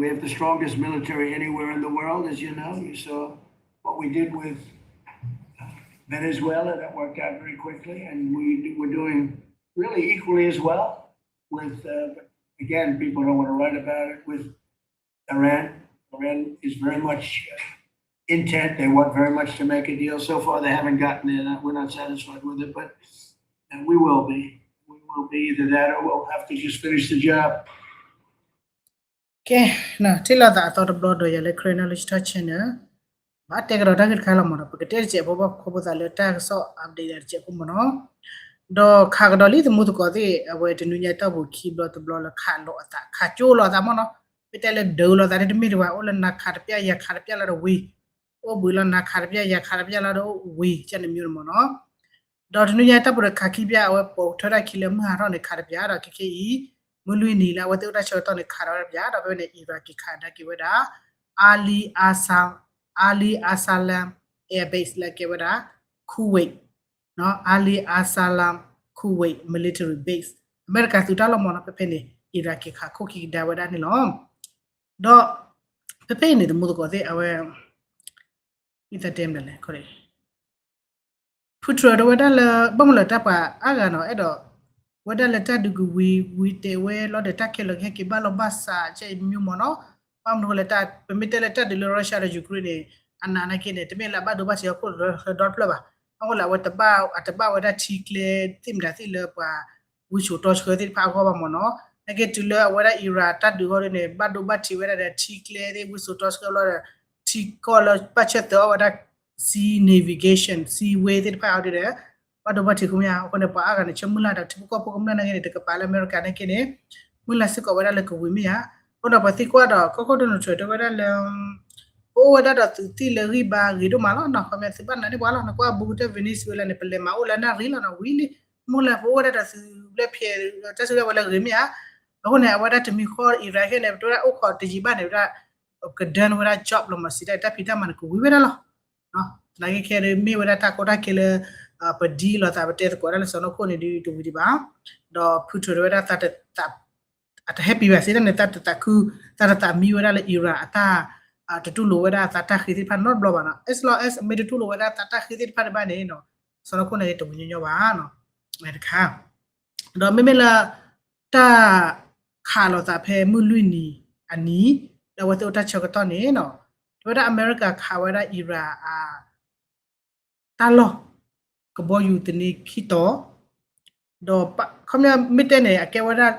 We have the strongest military anywhere in the world, as you know. You saw what we did with Venezuela. That worked out very quickly, and we were doing really equally as well with, uh, again, people don't want to write about it, with Iran. Iran is very much, uh, intent. They want very much to make a deal. So far, they haven't gotten there. We're not satisfied with it, but, uh, we will be. We will be either that or we'll have to just finish the job. ကဲ, ထံၣ်လိာ်သးအသီတဘျီဒီး ယၤလၢ Karen Knowledge Talk Channel ဘၣ်တဲကဒီးတၢ်ဂ့ၢ်တခါလီၤမ့ၢ်နီၤ, ပကတဲတစဲးဖိဘၣ် ခီဖျိသးလၢတၢ်ကစီၣ် update တစဲးဖိမ့ၢ်နီၤ, ဒီးခးကဒီးလံ သမူသကိးသ့ၣ် အဝဲတနွံညါတီၢ်ပူၤခံဘျီတဘျီလၢခးလိာ်အသး ခးကၠိလိာ်အသးမ့ၢ်နီၤ, မ့ၢ်တဲလၢဒုးလိာ်သးတမ့ၢ်တဝဲ အိၣ်လၢနၤခးတပျၢ်ယၤခးတပျၢ်လၢတဝံၤ, အိၣ်ဘှံးလီၤနၤခးတပျၢ် ယၤခးတပျၢ်လၢတဝံၤ ကန့ၣ်မ့ၢ်မ့ၢ်နီၤ. ဒီးတနွံညါတၢ်ပူၤဒီးခးခံပျၢ် အဝဲပိာ်ထွဲတၢ်ခံလၢမုၢ်ဟါထီၣ်န့ၣ်ခးတပျၢ်ဒီး ခဲခဲအံၤ မုၢ်လွံၢ်နံၤလၢအဝဲသ့ၣ်အိၣ်တၢ်ဆၢကတီၢ်န့ၣ် ခးထီၣ်ဝဲတပျၢ်ဒီး ဖဲန့ၣ် Iran က့ၤခးဒါက့ၤဝဲဒၣ် Ali As Ali As Salam Air Base လၢအကဲဝဲဒၣ် Kuwait, Ali As Salam Kuwait Military Base အမဲရကၤသုးတၢ်လီၢ်မ့ၢ်နီၤ, ဖဲဖဲန့ၣ် Iran က့ၤခးခိၣ်ခံကဒါဝဲဒၣ်န့ၣ်လီၤ. ဒီးဖဲဖဲအံၤန့ၣ် သမူသကိးသ့ၣ် အဝဲ မ့ၢ်သတဲမနုၤလဲၣ် Putin တဲဝဲဒၣ်လၢ ဘၣ်မနုၤလၢတၢ်ပှၤအါဂၤနီၤ အဲၣ်ဒိး ဝဲဒၣ်လၢတၢ်ဒုးကဝံၤ ဝံၤတဲဝဲလီၤဒီး တၢ်ခဲလၢာ်ကဟဲက့ၤဘၣ်လီၢ်ဘၣ်စး ကဲအံၤမ့ၢ်မ့ၢ်နီၤ, ဘၣ်မနုၤဃိလဲၣ် ပမ့ၢ်တဲလၢတၢ်ဒုးလၢ Russia ဒီး Ukraine န့ၣ် အနးနာ်က့န့ၣ် တမ့ၢ်လၢအဘၣ်ဒိဘၣ်ထံးအခိၣ်ဒီဖျၢၣ်ဘၣ်, အဃိလၢအဝဲတဘၣ် အတဘၣ်ဝဲဒၣ်ထံကျဲသ့ၣ်မတၤသ့ၣ်လၢပှၤ ဝံစိာ်တီဆှၢသ့ၣ်တဖၣ်အဂီၢ်ဘၣ်မ့ၢ်နီၤ, နာ်က့တုၤလၢအဝဲဒၣ် Iran တၢ်ဒုးအဂီၢ်ဒ်န့ၣ် ဘၣ်ဒိဘၣ်ထံးဝဲဒၣ်ဒီးထံကျဲသ့ၣ် ဝံစိာ်တီဆှၢဘျီဒီး ထံကီၢ်လၢဘၣ်ဆၢၣ်သၢအီၣ်ဝဲဒၣ် sea navigation seaway သ့ၣ်တဖၣ်အီၤဒ်ဒီး ဘၣ်ဒိဘၣ်ထံးဃုမ့ၢ်ဧါ, အဃိန့ၣ် ပှၤအါဂၤန့ၣ် ဆၢမုၢ်လၢ်ဒီးထံဖိကီၢ်ဖိကမျၢၢ်နာ်က့န့ၣ် တကပၤလၢအမဲရကၤနာ်က့န့ၣ် မုၢ်လၢ်စ့ၢ်ကီးဝဲဒၣ်လၢကဝံၤမ့ၢ်ဧါ, အဃိဒီးပှၤသံကွၢ်ဒီး ကီၢ်ခိၣ် Donald Trump တဲဝဲဒၣ်လၢ ပအိၣ်ဝဲဒၣ်ဒီးသုးသံၣ်လၢဂံၢ်ဘါဂ့ၤဒိၣ်မးလီၤနီၤ, ခီမ့ၢ်သုဘၣ်နာ်န့ၢ်ပှၤလီၤ, နကွၢ်ဘူးကတၢၢ် Venezuela န့ၣ် ပလဲၤမၤအိၣ်လၢနၣ်ရံၣ်လီၤနီၤ, ဝံၤလံ, မ့ၢ်လၢပအိၣ်ဝဲဒၣ်ဒီးသုးလၢဖျဲး တၢ်စုကဝဲၤလၢဂ့ၤမ့ၢ်ဧါ, အဃိန့ၣ် အဝဲဒၣ်တမံၤဃီ Iran ခဲန့ၣ် ပတဲဝဲဒၣ်အိၣ်ခိးတယံာ်ဘၣ်န့ၣ် ဝဲဒၣ် ကဒၢနဝဲဒၣ် job လီၤမး စံးတၢ်တၢ်ဖံးတၢ်မၤန့ၣ် ကဝံၤဝဲဒၣ်လီၤ. သနာ်က့ခဲဒ်မ့ၢ်ဝဲဒၣ်တၢ်ကီတၢ်ခဲလၢ ပဒ်လိာ်သးပတဲသကိးဒၣ်လၢစီၤနီၢ်ခိၣ်န့ၣ်ဒ်တဝံၤဒံးဘၣ်, ဒီး Putin တဲဝဲဒၣ် အတ happy ဘၣ်စံးတၢ်န့ၣ် တၢ်တသးခု တၢ်တသးမံဝဲဒၣ်လၢ Iran အတၢ် တတူၢ်လိာ်ဝဲဒၣ်အသးတၢ်ဃ့သ့ၣ်တဖၣ်နီတဘျီဘၣ်နီၤ, as long as မ့ၢ်တတူၢ်လိာ်ဝဲဒၣ်အသးတၢ်ဃ့သ့ၣ်တဖၣ်တဘၣ်န့ၣ် စီၤနီၢ်ခိၣ်န့ၣ်တဝံၤညီညီဘၣ်နီၤ, တခါ ဒီးမ့မ့ၢ်လၢ တၢ်ခးလိာ်သးဖဲမုၢ်လွံၢ်နံၤအနံၤ လၢအဝဲသ့ၣ်အိၣ်တၢ်ဆၢကတီၢ်န့ၣ်နီၤ, တဲဝဲဒၣ်အမဲရကၤခးဝဲဒၣ် Iran အ တၢ်လီၢ် ကဘီယူၤသန့ခံတီၤ, ဒီးခီပညီမ့ၢ်တဲန့ၣ် အကဲဝဲဒၣ်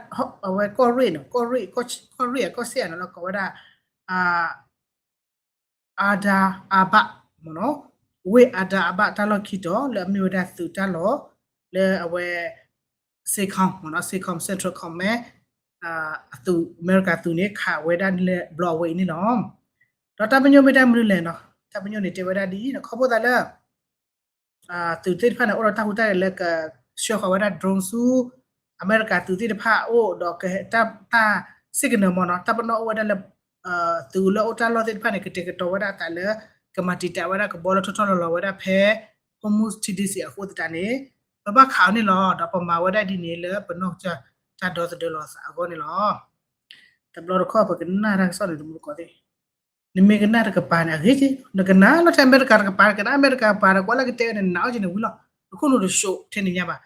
အဝဲကီၢ်ရ့ၣ်နီၤ, ကီၢ်ရ့ၣ် ကီၢ်ရ့ၣ်အကီၢ်စဲၣ်နီၤ လၢကိးဝဲဒၣ် Aden Amber မ့ၢ်နီၤ, ဝ့ၢ် Aden Amber တၢ်လီၢ်ခံတီၤ လၢအမ့ၢ်ဝဲဒၣ်သုးတၢ်လီၢ် လၢအဝဲ CENTCOM မ့ၢ်နီၤ, CENTCOM Central Command အသုး အမဲရကၤသုးန့ၣ် ခးဝဲဒၣ်လၢဘျီအဝဲအံၤန့ၣ်လီၤ. ဒီးတၢ်ပညိၣ်မ့ၢ်တၢ်မနုၤလဲၣ်နီၤ, တၢ်ပညိၣ်န့ၣ်တဲဝဲဒၣ်ဒ်အံၤနီၤ, ခီဖျိသးလၢ သုးသ့ၣ်တဖၣ်န့ၣ် အိၣ်ဒီးတၢ်ဟူးတၢ်ဂဲၤလၢကဆှၢဃီၤဝဲဒၣ် drone ဆူ အမဲရကၤသုးသ့ၣ်တဖၣ်အအိၣ်ဒီး တၢ် တၢ် signal မ့ၢ်နီၤ, တၢ်ပနီၣ်အိၣ်ဝဲဒၣ်လၢ သုးလၢအိၣ်တၢ်လီၢ်သ့ၣ်တဖၣ်န့ၣ် ကတဲာ်ကတီၤဝဲဒၣ်အသးလၢ ကမၤတံာ်တာ်ဝဲဒၣ်ကဘီလၢထီၣ်ထီၣ်လီၤလီၤဝဲဒၣ်ဖဲ Hormuz ထံဒ့စံးအဃိသတးန့ၣ် ပဘၣ်ခးအီၤန့ၣ်လီၤ. ဒီးပမၤဝဲဒၣ်ဒ်န့ၣ်လၢပနီၢ်ကစၢ်တၢ်ဒီသဒၢလီၤအသးအဂီၢ်န့ၣ်လီၤ. တဘျီတခီၣ်ပကနၣ်တၢ်ကစီၣ်န့ၣ် တမူတကိးသ့ၣ် နမ့ၢ်ကနၣ်တကပၤန့ၣ် အဂ့ၤက့, နကနၣ်လီၤထဲအမဲရကၤတကပၤ နကနၣ်အမဲရကၤပၤဒီး ကွၢ်လၢကတဲဝဲန့ၣ် နနာ်အီၤက့ၤန့ၣ်ဝံၤလီၤ. နခိၣ်နူာ်တဆိးထဲန့ၣ်ညါဘၣ်.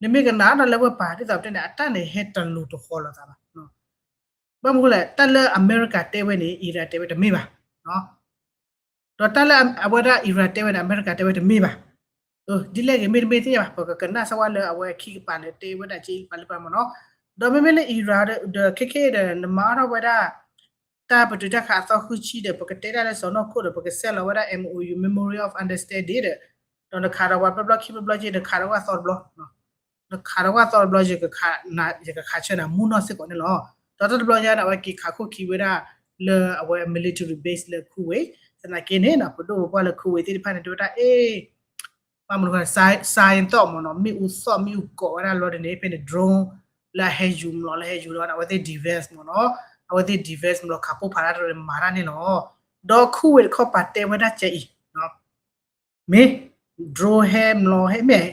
နမ့ၢ်ကနၣ်ဒီးလၢဝဲပၤ ဒ်သိးပတဲန့ၣ် အတၢ်န့ၣ်ဟဲတလိၤတဃီလိာ်သးဘၣ်. ဘၣ်မနုၤလဲၣ် တၢ်လၢအမဲရကၤတဲဝဲန့ၣ် Iran တဲဝဲတမ့ၢ်ဘၣ်. ဒီးတၢ်လၢအဝဲဒၣ် Iran တဲဝဲန့ၣ် အမဲရကၤတဲဝဲတမ့ၢ်ဘၣ်. ဒ်လဲၣ်ဂ့ၤမ့ၢ်တမ့ၢ်သ့ၣ်ညါဘၣ်, ပကကနၣ်စ့ၢ်ဝဲလၢအဝဲခံကပၤန့ၣ် တဲဝဲဒၣ်က့ၤပာ်လၢပာ်မ့ၢ်နီၤ. ဒီးမ့မ့ၢ်လၢ Iran ဒီးခဲခဲဒီး နမၤအါထီၣ်ဝဲဒၣ် တၢ်ပတုာ်တၢ်ခးအသီဃုဆံဒီး ပကတဲဒၣ်လၢစီၤနီၢ်ခိၣ်ဒီး ပကဆဲးလီၤဝဲဒၣ် MOU Memorandum of Understanding ဒီး ဒီးနခးဒီးဝဲတဘျီခံဘျီက့ နခးဒီးဝဲသီတဘျီ နခးဒီးဝဲသီတဘျီ ယကခးဆၢနၤမူနီၢ်စ့ၢ်ကီးန့ၣ်လီၤ. ဒီးတၢ်တဘျီညါန့ၣ် အဝဲက့ၤခးခိၣ်ခံဝဲဒၣ်လၢအဝဲ military base လၢ Kuwait သနာ်က့န့ၣ် ပဒိၣ်ပပှၢ်လၢ Kuwait သ့ၣ်တဖၣ်န့ၣ် တဲဝဲဒၣ် အ့ ဘၣ်မနုၤဃိ စါယသီၣ်မ့ၢ်နီၤ မ့ၣ်အူသီၣ်မ့ၣ်အူကိးဝဲဒၣ်လီၤဒ်န့ၣ် ဖဲန့ၣ် drone လၢအဟဲယူၤမျိာ်လၢဟဲယူၤလီၤ အဝဲသ့ၣ် defense မ့ၢ်နီၤ အဝဲသ့ၣ် defense မျိာ်ခးပိၢ်ဖးတၢ်တရၢၣ်မၤတၢ်န့ၣ်လီၤ. ဒီး Kuwait တခီပၤတဲဝဲဒၣ်ကဲအံၤ မ့ၢ် drone ဟဲမျိာ်ဟဲ မ့ၢ်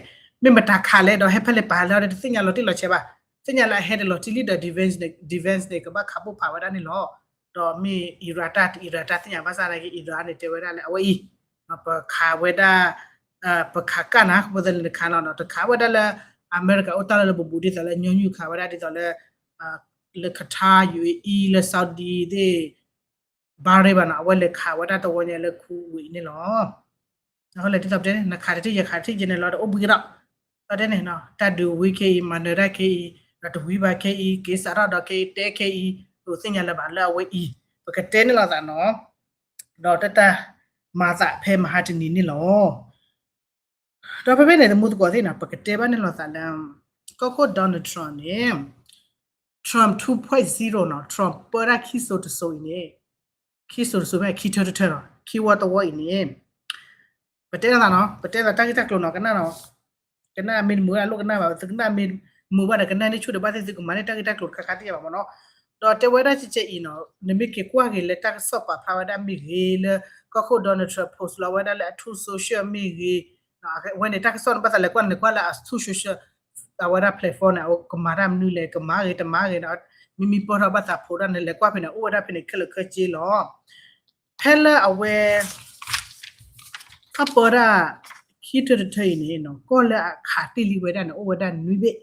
မ့ၢ်မတၤခးလဲၣ်ဒီး ဟဲဖဲလဲၣ်ပာ်လဲၣ်ဒီး တသ့ၣ်ညါလီၤတံၢ်လီၤဆဲးဘၣ်. သ့ၣ်ညါလၢအဟဲတလီၤတံၢ်လံဒီး defense န့ၣ် defense န့ၣ် ကဘၣ်ခးပိၢ်ဖးဝဲဒၣ်န့ၣ်လီၤ. ဒီးမ့ၢ် Iran တၢ် Iran တၢ်သ့ၣ်ညါဘၣ်ဆၣ်နာ်က့ Iran န့ၣ်တဲဝဲဒၣ်လၢအဝဲအံၤ ပခးဝဲဒၣ် ပခးကၣ်နၤ ခီဖျိလၢနခးလီၤနီၤ တခးဝဲဒၣ်လၢ အမဲရကၤအိၣ်တၢ်လၢလၢပူၤပူၤ ဒ်သိးလၢညီနုၢ်ခးဝဲဒၣ်ဒ်သိးလၢ လၢ Qatar, U A E လၢ Saudi သ့ၣ် Bahrain ဘၣ်နီၤ အဝဲလဲၤခးဝဲဒၣ်တဝီညါလၢ Kuwait န့ၣ်လီၤ. အဃိလဲၣ်ဒ်သိးပတဲန့ၣ် နခးတထံၣ်ယခးတထံၣ်ယဲန့ၣ်လီၤ တအိၣ်ဘှံးကဒီး ဒီးတဲန့ၣ် တၢ်ဒုးဝံၤခဲအံၤ မၤနၢၤတၢ်ခဲအံၤ ဒီးတဝံၤဘၣ်ခဲအံၤ က့ၤစးထီၣ်ဒီးခဲအံၤ တဲခဲအံၤ ပသ့ၣ်ညါလၢၤဘၣ်လၢအဝဲအံၤ ပကတဲန့ၢ်လိာ်သးနီၤ ဒီးတၢ်တၢ်မၤသးဖဲမဟါတနံၤန့ၣ်လီၤ. ဒီးဖဲဖဲန့ၣ် သမူသကိးသ့ၣ်နီၤ ပကတဲဘၣ်န့ၢ်လိာ်သးလၢ ကီၢ်ခိၣ် Donald Trump န့ၣ် Trump two point zero နီၤ Trump ပၢတၢ်ခံစိၤတစိၤအံၤန့ၣ် ခံစိၤတစိၤမ့ၢ်ခံထၢတထၢနီၤ ခံဝီတဝီအံၤန့ၣ် ပတဲလိာ်သးနီၤ ပတဲလိာ်သးတၢ်ဂ့ၢ်တၢ်ကျိၤနီၤ ကနၣ်နီၤ ကနၣ်မ့ၢ်တမုာ်ဝဲဒၣ်လိၣ်ကနၣ်ဘၣ် သုကနၣ်မ့ၢ်မုာ်ဘၣ်ဒီးကနၣ်န့ၢ်ဆူၣ်ဒီးဘၣ်သ့ၣ်သုကမၤန့ၢ်တၢ်ဂ့ၢ်တၢ်ကျိၤတခါခါသ့ၣ်ညါဘၣ်မ့ၢ်နီၤ ဒီးတဲဝဲဒၣ်ကဲကဲအံၤနီၤ နမ့ၢ်က့ၤကွၢ်က့ၤလၢတၢ်ကစီၣ်ပာ်ဖျါဝဲဒၣ်မ့ၢ်ဂ့ၤလၢ ကီၢ်ခိၣ် Donald Trump post လီၤဝဲဒၣ်လၢအ Truth Social မ့ၢ်ဂ့ၤ အဝဲန့ၣ် တၢ်ကစီၣ်န့ၣ်ဘၣ်သးလဲၤကွၢ်န့ၣ် ကွၢ်လၢအ Truth Social အဝဲဒၣ် platform န့ၣ် အဝဲကမၤတၢ်မနုၤလဲၣ် ကမၤဂ့ၤတမၤဂ့ၤနီၤ မ့မ့ၢ်ပၢၢ်ထီၣ်ဘၣ်သးဖိတၢ်န့ၣ် လဲၤကွၢ်ဖဲန့ၣ် အိၣ်ဝဲဒၣ်ဖဲန့ၣ်ခဲလၢာ်ခဲဆ့လီၤ. ဖဲလၢအဝဲ ထီၣ်ပၢတၢ် ခံထၢတထၢအံၤန့ၣ် ကီၢ်လၢအခးတ့ၢ်လံဝဲဒၣ်န့ၣ် အိၣ်ဝဲဒၣ်နွံဘ့ၣ်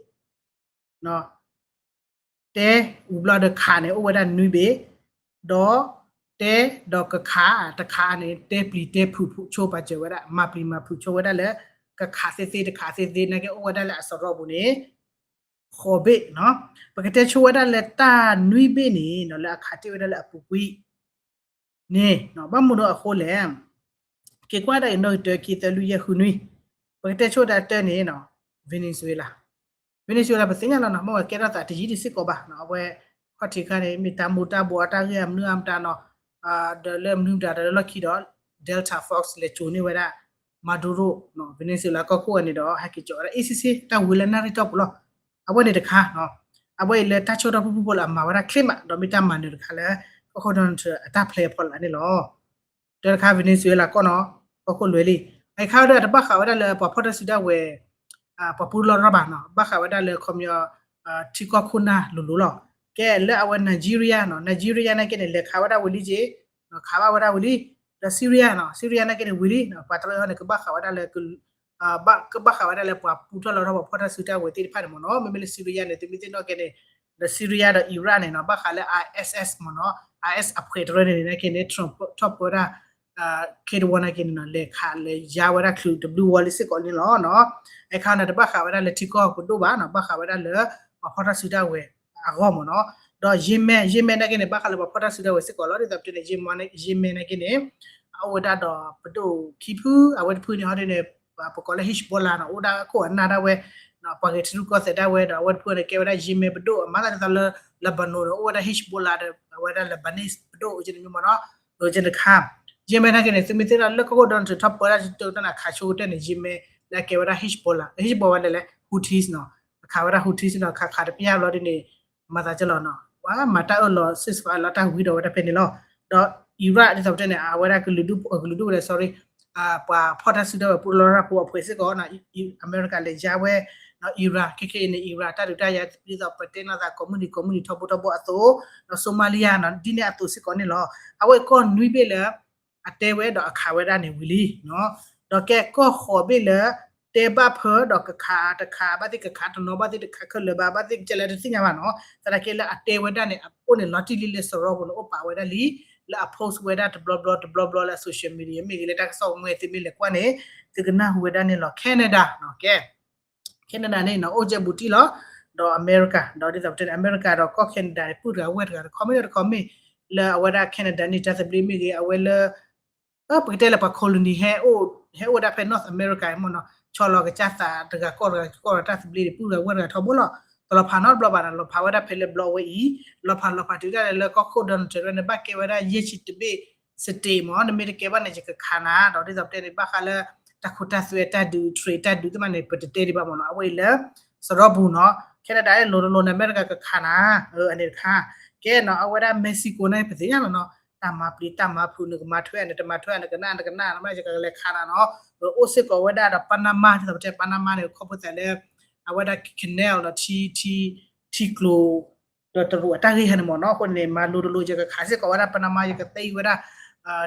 တဲဝံၤဘျီဒီးခးန့ၣ် အိၣ်ဝဲဒၣ်နွံဘ့ၣ်, ဒီးတဲဒီးကခးတခးန့ၣ် တဲပျံၤတဲဖုးဖုးဆိပာ်စၢၤဝဲဒၣ် မၤပျံၤမၤဖုးဆိဝဲဒၣ်လၢ ကခးသ့သ့တခးသ့သ့ နာ်က့အိၣ်ဝဲဒၣ်လၢအစရီပူၤန့ၣ် ဃိးဘ့ၣ်နီၤ. ပကတဲဆိဝဲဒၣ်လၢတၢ်နွံဘ့ၣ်န့ၣ်နီၤ လၢအခးတ့ၢ်ဝဲဒၣ်လၢအပူၤကွံာ် န့ၣ် ဘၣ်မနုၤအဃိလဲၣ်, က့ၤကွၢ်ဒၣ်အံၤနီၣ်ဂံၢ်တၢ ခံ သၢ လွံၢ် ယဲၢ် ဃု နွံ, ပကတဲဆိဒၣ်တၢ်န့ၣ် Venezuela, Venezuela ပသ့ၣ်ညါလီၤနီၤ မ့ၢ်ဝဲကဲထီၣ်သးတယံာ်တစ့ၢ်ကီးဘၣ်နီၤ အဝဲ ခီၣ်ထံးခါန့ၣ် မ့ၢ်တၢ်မူတၢ်ဘှီးအတၢ်ဂ့ၢ်အမနုၤအမတၤနီၤ, ဒီးလၢမနုၤမတၤဒီးလၢလီၢ်ခံဒီး Delta Force လဲၤစိာ်န့ၢ်ဝဲဒၣ် Maduro, Venezuela ကီၢ်ခိၣ်အန့ၣ်ဒီး ဟဲက့ၤကၠီဝဲဒၣ် အ့ၣ်စ့စ့ တၢ်ဝံၤလၢနၣ်ရံၣ်တီၢ်ပူၤလီၤ. အဝဲန့ၣ်တခါနီၤ, အဝဲအံၤလၢတၢ်ဆိၣ်ထီၣ်ဖုၣ်ဖုၣ်ဖိလၢအမၤဝဲဒၣ်ချ့မး ဒီးမ့ၢ်တၢ်မၤနၢၤတခါလၢ ကီၢ်ခိၣ် Donald Trump အတၢ်ဖျဲးအဖီလာ်န့ၣ်လီၤ. တၢတခါ Venezuela ကီၢ်နီၤ, ကီၢ်ခိၣ်လွဲၤလံ, အခါဒီးတဘၣ်ဃးဝဲဒၣ်လၢပှၤဖီၣ်တၢ်စုတၢ်ဝဲၤ ပှၤပူထီၣ်လီၢ်တၢ်ဘၣ်နီၤ, ဘၣ်ဃးဝဲဒၣ်လၢခီပညီ ထံကီၢ်ခိၣ်နၢ်လိၤလိၤလီၤ. ကဲလၢအဝဲ Nigeria နီၤ, Nigeria နာ်က့န့ၣ် လဲၤခးဝဲဒၣ်ဝံၤလံက့ၤ, ခးဘၣ်ဝဲဒၣ်ဝံၤလံ, ဒီး Syria နီၤ, Syria နာ်က့န့ၣ်ဝံၤလံ, ပှၤတရၢန့ၣ် ကဘၣ်ဃးဝဲဒၣ်လၢ ကဘၣ်ဃးဝဲဒၣ်လၢပှၤပူထီၣ်လီၢ်တၢ်ပှၤဖီၣ်တၢ်စုတၢ်ဝဲၤသ့ၣ်တဖၣ်န့ၣ်မ့ၢ်နီၤ, မ့မ့ၢ်လၢ Syria န့ၣ် သုမ့ၢ်သ့ၣ်နီၣ်က့န့ၣ် ဒီး Syria ဒီး Iraq န့ၣ်နီၤ, ဘၣ်ဃးလၢ ISIS မ့ၢ်နီၤ, IS အဖှဲးတရၢန့ၣ်နာ်က့န့ၣ် Trump ထီၣ်ပၢတၢ် ခဲတဝီနာ်က့န့ၣ်နီၤ, လဲၤခးလဲၤယါဝဲဒၣ်ချုးတဘျုးဝီလံစ့ၢ်ကီးန့ၣ်လီၤနီၤ. အခါန့ၣ် တဘၣ်ဃးဝဲဒၣ်လၢထံကီၢ်ပဒိၣ်ဘၣ်နီၤ, ဘၣ်ဃးဝဲဒၣ်လၢ ပှၤဖီၣ်တၢ်စုတၢ်ဝဲၤအဂီၢ်မ့ၢ်နီၤ. ဒီး Yemen, Yemen နာ်က့န့ၣ် ဘၣ်ဃးလၢပှၤဖီၣ်တၢ်စုတၢ်ဝဲၤစ့ၢ်ကီးလီၤ. ဒ်သိးပတဲန့ၣ် Yemen နာ်က့န့ၣ် အအိၣ်ဝဲဒၣ်ဒီးပဒိၣ်ခံဖု, အဝဲတဖုန့ၣ်ဟီဒ်န့ၣ် ပကိးလၢ Hezbollah နီၤ, အိၣ်ဒၣ်ခိၣ်အနၢ်ဒၣ်ဝဲ, ပှၤဂဲၤထံရူၢ်ကီၢ်သဲးဒၣ်ဝဲဒီး အဝဲတဖုန့ၣ်ကဲဝဲဒၣ် Yemen ပဒိၣ်, အမၤသးဒ်သိးလၢ Lebanon န့ၣ် အိၣ်ဝဲဒၣ် Hezbollah ဒီး အဝဲဒၣ် Lebanese ပဒိၣ် ကန့ၣ်မ့ၢ်နီၤ, ကန့ၣ်တခါ Yemen နာ်က့န့ၣ် သုမ့ၢ်သ့ၣ်နီၣ်လၢကီၢ်ခိၣ် Donald Trump ထီၣ်ပၢဒၣ်တၢ်ခးဆိကတၢၢ်န့ၣ် Yemen လၢအကဲဝဲဒၣ် Hezbollah, Hezbollah ဝဲလဲၣ်လဲၣ် Houthis နီၤ, အခးဝဲဒၣ် Houthis နီၤ, ခးခးတပျၢ်ဘျီဒ်န့ၣ် မၤသးကလီၤနီၤ, ပှၤမၤတၢ်အၢၣ်လီၤ ceasefire လီၤတၢ်ဝံၤဒီးဝဲဒၣ်ဖဲန့ၣ်လီၤ. ဒီး Iraq ဒ်သိးပတဲန့ၣ် အဝဲဒၣ်ကလုာ်ဒူၣ်, ကလုာ်ဒူၣ်ဝဲလဲၣ် sorry, ပှၤဖီၣ်တၢ်စုတၢ်ဝဲၤပူထီၣ်လီၢ်တၢ်ဖိအဖှဲးစ့ၢ်ကီးနီၤ, အမဲရကၤလဲၤယါဝဲ, Iraq ခဲခဲအံၤန့ၣ် Iraq တၢ်ဒုးတၢ်ယၤ ဒ်သိးပတဲနီၣ်သးကိးမုၢ်နံၤကိးမုၢ်နံၤထီဘိထီဘိအသိး, ဒီး Somalia နီၤ, ဒ်န့ၣ်အသိးစ့ၢ်ကီးန့ၣ်လီၤ. အဝဲကီၢ်နွံဘ့ၣ်လၢ အတဲဝဲဒီးအခးဝဲဒၣ်န့ၣ်ဝံၤလံနီၤ. ဒီးကဲကီၢ်ဃိးဘ့ၣ်လၢ တဲဘၣ်ဖၢဒီးကခးတခး ဘၣ်သ့ၣ်ကခးတနီၤ ဘၣ်သ့ၣ်တခးခဲလၢာ်ဘၣ် ဘၣ်သ့ၣ်ကလဲၣ်တသ့ၣ်ညါဘၣ်နီၤ, သနာ်က့လၢအတဲဝဲဒၣ်န့ၣ် အအိၣ်န့ၣ်လီၤတံၢ်လံလၢစရီပူၤန့ၣ် အိၣ်ပာ်ဝဲဒၣ်လံ, လၢအ post ဝဲဒၣ်တဘျီဘျီတဘျီဘျီလၢအ social media မ့ၢ်ဂ့ၤ လၢတၢ်ကစီၣ်ဝဲသုမ့ၢ်လဲၤကွၢ်န့ၣ် သုကနၢ်ဟူဝဲဒၣ်န့ၣ်လီၤ. Canada နီၤ, ကဲ Canada န့ၣ်နီၤ အိၣ်ကဲဘူးတံၢ်လီၤ, ဒီးအမဲရကၤ ဒီးဒ်သိးပတဲန့ၣ် အမဲရကၤဒီးကီၢ် Canada န့ၣ် ပုၢ်တဂၤဝဲၢ်တဂၤတခီမ့ၢ်တခီမ့ၢ် လၢအဝဲဒၣ် Canada န့ၣ် တၢ်သဘျ့မ့ၢ်ဂ့ၤ အဝဲလၢ ပကတဲလၢပှၤ colony ဟဲအိၣ်ဒၣ်ဖဲ North America မ့ၢ်နီၤ, ဆီလီၤကစၢ်သးတဂၤကီၢ်တဂၤကီၢ်ဒီးတၢ်သဘျ့န့ၣ် ပုၢ်တဂၤဝဲၢ်တဂၤထီဘိလီၤ. တလီၤဖးနီတဘျီဘၣ်နီၤ, လီၤဖးဝဲဒၣ်ဖဲလၢဘျီဝဲအံၤ, လီၤဖးလီၤဖးတုၤဒၣ်လဲာ်လၢကီၢ်ခိၣ် Donald Trump န့ၣ် ဘၣ်ကဲဝဲဒၣ်ယဲၢ်ဆံတဘ့ၣ် state မ့ၢ်, နမ့ၢ်တကဲဘၣ်န့ၣ် ယကခးနၤ, ဒီးဒ်သိးပတဲန့ၣ် ဘၣ်ဃးလၢ တၢ်ခိတၢ်သွဲတၢ်ဒုး trade တၢ်ဒုးသ့ၣ်မးန့ၣ် ပတတဲဒံးဘၣ်မ့ၢ်နီၤ, အဝဲအံၤလၢ စရီပူၤနီၤ, Canada လိၤတလိၤန့ၣ် အမဲရကၤကခးနၤ, အန့ၣ်တခါ, ကဲနီၤ အဝဲဒၣ် Mexico န့ၣ် ပသ့ၣ်ညါလီၤနီၤ, တၢ်မၤပျံၤတၢ်မၤဖုး နကမၤထွဲ နတမၤထွဲ နကနၣ်နကနၣ် နမ့ၢ်ယကလဲၤခးနၤနီၤ, အိၣ်စ့ၢ်ကီးဝဲဒၣ်ဒီး Panama ဒ်သိးပတဲ Panama န့ၣ် ခီဖျိသးလၢ အဝဲဒၣ် canal ဒီး ထံ ထံ ထံကျိၤ ဒီးတရူးအတၢ်ဂ့ၢ်ဟဲန့ၣ်မ့ၢ်နီၤ. အဃိန့ၣ် မၤလိတလိၤ ယကခးစ့ၢ်ကီးဝဲဒၣ် Panama ယကသ့ဝဲဒၣ်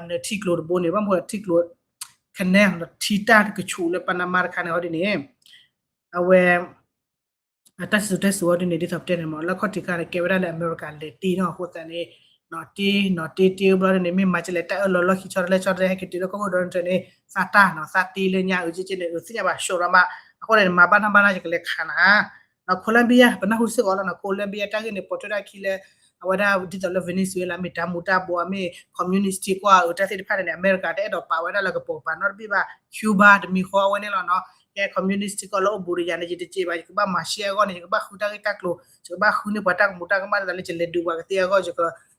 နထံကျိၤတဘိန့ၣ် ဘၣ်မနုၤထံကျိၤ canal ထံတၢ်တကဆူးလၢ Panama တခါန့ၣ်ဟီဒ်န့ၣ် အဝဲ တၢ်စံၣ်စိၤတဲစိၤဟီဒ်န့ၣ် ဒ်သိးပတဲန့ၣ်မ့ၢ် လၢခီၣ်ထံးခါန့ၣ် ကဲဝဲဒၣ်လၢအမဲရကၤလဲၤတ့နီၤ. အဃိသတးန့ၣ် နီၤတ့ နီၤတ့တ့ဘျီန့ၣ် မ့ၢ်မၤကလဲၤတၢ်အၢၣ်လီၤလီၢ်ခံဆီတလဲဆီတလဲ ဟဲက့ၤတုၤလၢကီၢ်ခိၣ် Donald Trump န့ၣ် သးတၢ်နီၤ သးတ့လၢညါအုးက့က့န့ၣ် အုးသ့ၣ်ညါဘၣ် ရှိးရီမး. အဃိန့ၣ် မၤဘၣ်နီၢ်ဘၣ်နီၢ် ယကလဲၤခးနၤ နီၤ Colombia ပနၢ်ဟူစ့ၢ်ကီးလီၤနီၤ. Colombia တၢ်ဂ့ၢ်န့ၣ် ပိာ်ထွဲဒၣ်ခံလၢ အဝဲဒၣ်ဒ်သိးလၢ Venezuela မ့ၢ်တၢ်မူၤတၢ်ဘှီး မ့ၢ် communist ကွၢ်အုးတၢ်သ့ၣ်တဖၣ်န့ၣ် အမဲရကၤတအဲၣ်ဒိးပာ်ဝဲဒၣ်လၢကပိာ်ကပၤနီတဘ့ၣ်ဘၣ်. Cuba တမံၤဃီအဝဲန့ၣ်လီၤနီၤ. ကဲ communist ကွၢ်လၢအိၣ်ဘူးဒီးယၤန့ၣ် ယတစံးဘၣ် ယကဘၣ်မၤရှဲအဂီၢ်န့ၣ် ယကဘၣ်ဃုတၢ်ဂ့ၢ်တၢ်ကျိၤ ယကဘၣ်ဃုန့ၢ်ပှၤတၢ်ကမူၤတၢ်ကမၣ်ဒ်သိးလၢယလဲၤဒုးပှၤကသ့အဂီၢ်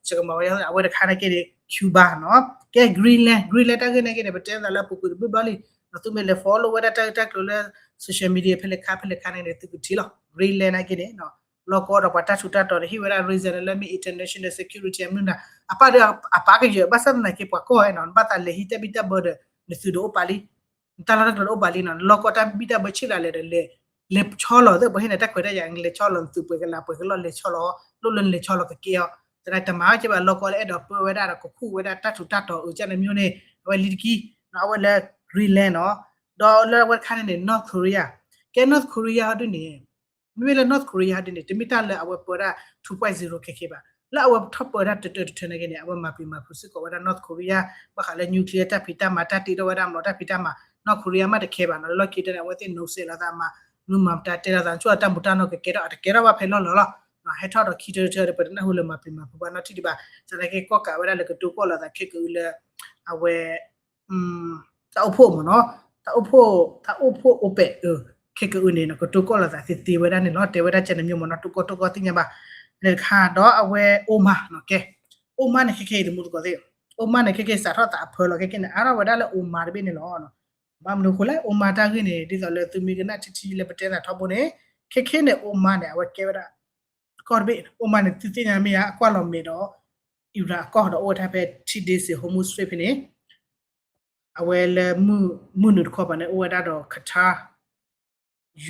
ယကမၤဝဲ အဝဲတခါန့ၣ်က့န့ၣ် Cuba နီၤ. ကဲ Greenland Greenland တၢ်ဂ့ၢ်န့ၣ်က့န့ၣ် ပတဲသးလၢအပူၤကွံာ်တဘျီဘျီလံ သုမ့ၢ်လဲၤ follow ဝဲဒၣ်တၢ်ဂ့ၢ်တၢ်ကျိၤလၢ social media ဖဲလဲၣ်ခါဖဲလဲၣ်ခါန့ၣ် သုကထံၣ်လီၤ. Greenland န့ၣ်က့န့ၣ် လီၢ်ကီဒီးပှၤတၢ်ထူးတၢ်တီၤန့ၣ် ဟ့ၣ်ဝဲဒၣ် reason လၢမ့ၢ် international security အမနုၤနၤ အပၢ်ဒီးအပၢ်ကယဲၢ် ဘၣ်ဆၣ်သနာ်က့ ပှၤကီၢ်ဝဲနီၤ နဘၣ်သးလဲၤဟံးတၢ်ဘံၣ်တၢ်ဘၢဒီး နသုးဒီးအိၣ်ပာ်လံ နတၢ်လီၢ်တၢ်ကျဲၤဒီးအိၣ်ပာ်လံနီၤ. နလီၢ်ကီတၢ်ဘံၣ်တၢ်ဘၢဆ့ၣ်လၤလဲၣ်ဒီး လဲၤဆီလီၤသ့ၣ် ပှၤဟ့ၣ်နၤတၢ်ခွဲးတၢ်ယာ် နလဲၤဆီလီၤ နသုးပှဲၤကလးပှဲၤကလီၢ်လဲၤဆီလီၤ လိၣ်လၢနလဲၤဆီလီၤကကဲအီၤ သနာ်က့တမၤက့ဘၣ် လီၢ်ကီလၢအဲၣ်ဒိးပၢဝဲဒၣ်ဒီး ကခူၣ်ဝဲဒၣ်တၢ်ထူးတၢ်တီၤအုးကန့ၣ်မ့ၢ်န့ၣ် အဝဲလံတကံ အဝဲလၢ Greenland နီၤ. ဒီးလၢအဝဲတခါန့ၣ်န့ၣ် North Korea ကဲ North Korea ဟီဒ်န့ၣ် မ့မ့ၢ်လၢ North Korea ဟီဒ်န့ၣ် တမ့ၢ်တၢ်လၢအဝဲပၢဝဲဒၣ် two point zero ခဲခဲဘၣ်. လၢအဝဲထီၣ်ပၢဝဲဒၣ်တတၢတထၢန့ၣ်က့န့ၣ် အဝဲမၤပျံၤမၤဖုးစ့ၢ်ကီးဝဲဒၣ် North Korea ဘၣ်ဃးလၢ nuclear တၢ်ဖံးတၢ်မၤ တၢ်တ့ထီၣ်ဝဲဒၣ် မ့ၢ်တၢ်ဖံးတၢ်မၤ North Korea မးတခဲဘၣ်နီၤ. လၢလီၢ်ခံတၢ်န့ၣ် အဝဲသ့ၣ် no say လိာ်သးမၤ မနုၤမၤတၢ်တဲလိာ်သး ဆိတၢ်မူၤတၢ်နီၢ်ကကဲထီၣ် အတကဲထီၣ်ဘၣ်ဖဲလီၢ်လီၤလီၤ. ဟဲထီၣ်ဒီးခံတၢတထၢဒီး ပတနၢ်ဟူလၢမၤပျံၤမၤဖုးဘၣ်နီတထံၣ်ဒံးဘၣ်. သနာ်က့ကီၢ်ကးဝဲဒၣ်လၢကတိၤကီၢ်လိာ်သးခဲကအုလၢ အဝဲ တၢ်အိၣ်ဖှိၣ်မ့ၢ်နီၤ တၢ်အိၣ်ဖှိၣ် တၢ်အိၣ်ဖှိၣ်အိၣ်ပဲာ် ခဲကအုန့ၣ် ကတိၤကီၢ်လိာ်သးသ့သ့ဝဲဒၣ်န့ၣ်လီၤ. တဲဝဲဒၣ်ကဲန့ၣ်မ့ၢ်မ့ၢ်နီၤ တိကီၢ်တိကီၢ်သ့ၣ်ညါဘၣ် န့ၣ်တခါ ဒီးအဝဲ Oman နီၤ ကဲ Oman န့ၣ် ခဲခဲအံၤ တမူသကိးသ့ၣ် Oman န့ၣ် ခဲခဲစးထီၣ်သးအဖၢလီၤ ခဲခဲန့ၣ် အါထီၣ်ဝဲဒၣ်လၢ Oman တဘ့ၣ်န့ၣ်လီၤ. ဘၣ်မနုၤအဃိလဲၣ် Oman တၢ်ဂ့ၢ်န့ၣ် ဒ်သိးလၢသုမ့ၢ်ကနၣ်ထံထံလၢပတဲသးထီဘိန့ၣ် ခဲခဲန့ၣ် Oman န့ၣ် အဝဲကဲဝဲဒၣ် ကီၢ်တဘ့ၣ် Oman န့ၣ် သုသ့ၣ်ညါမ့ၢ်ဧါ အကွၢ်လီၤမဲာ်ဒီး Iran အကီၢ်ဒီးအိၣ်ဝဲဒၣ်ဖဲ ထံဒ့စ့ Hormuz Strait ဖဲန့ၣ် အဝဲလၢ မုၢ်နုာ်တခီပၤန့ၣ် အိၣ်ဝဲဒၣ်ဒီး Qatar,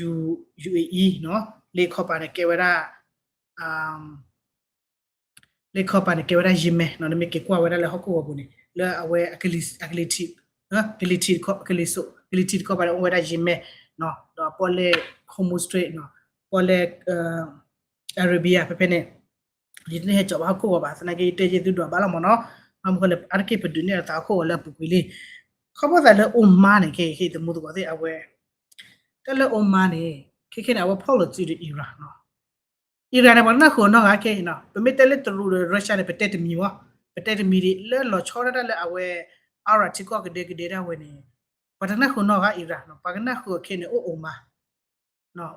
U- UAE နီၤ လ့ခီပၤန့ၣ် ကဲဝဲဒၣ် လ့ခီပၤန့ၣ် ကဲဝဲဒၣ် Yemen နီၤ နမ့ၢ်က့ၤကွၢ်ဝဲဒၣ်လၢဟီၣ်ခိၣ်ဂီၤပူၤန့ၣ် လၢအဝဲ ကလံၤထံး ကလံၤထံးတခီ ကလံၤစိး ကလံၤထံးတခီပၤန့ၣ် အိၣ်ဝဲဒၣ် Yemen နီၤ ဒီးပီၣ်လဲၣ် Hormuz Strait နီၤ ပီၣ်လဲၣ် Arabia ဖဲဖဲန့ၣ် ယတန့ၢ်ဟဲကၠီၤဘၣ်ဟီၣ်ခိၣ်ဂီၤဘၣ် သနာ်က့ယတဲယသုဒွးဘၣ်လီၤမ့ၢ်နီၤ ဘၣ်မနုၤဃိလဲၣ် အါတက့ၢ်ပဒုးနဲၣ်လီၤသးဟီၣ်ခိၣ်ဂီၤလၢအပူၤကွံာ်လံ ခီဖျိသးလၢ Oman န့ၣ် ခဲခဲအံၤ တမူသကိးသ့ၣ် အဝဲ တၢ်လၢ Oman န့ၣ် ခဲခဲန့ၣ် အဝဲဖီၣ်လိာ်စုဒီး Iran နီၤ Iran န့ၣ် ပှၤတနၢ်ဃုာ်နီတဂၤခဲအံၤနီၤ ပမ့ၢ်တဲလၢတရူးဒီး Russia န့ၣ် ပတဲတမံၤဝဲ ပတဲတမံၤဒံး လၢလီၤဆီဒၣ်တၢ်လၢအဝဲ Iraq ထံကီၢ်ကဒဲကဒဲဒၣ်ဝဲန့ၣ် ပှၤတနၢ်ဃုာ်နီတဂၤ Iran နီၤ ပှၤကနၢ်ဃုာ်အီၤခဲအံၤန့ၣ် အိၣ် Oman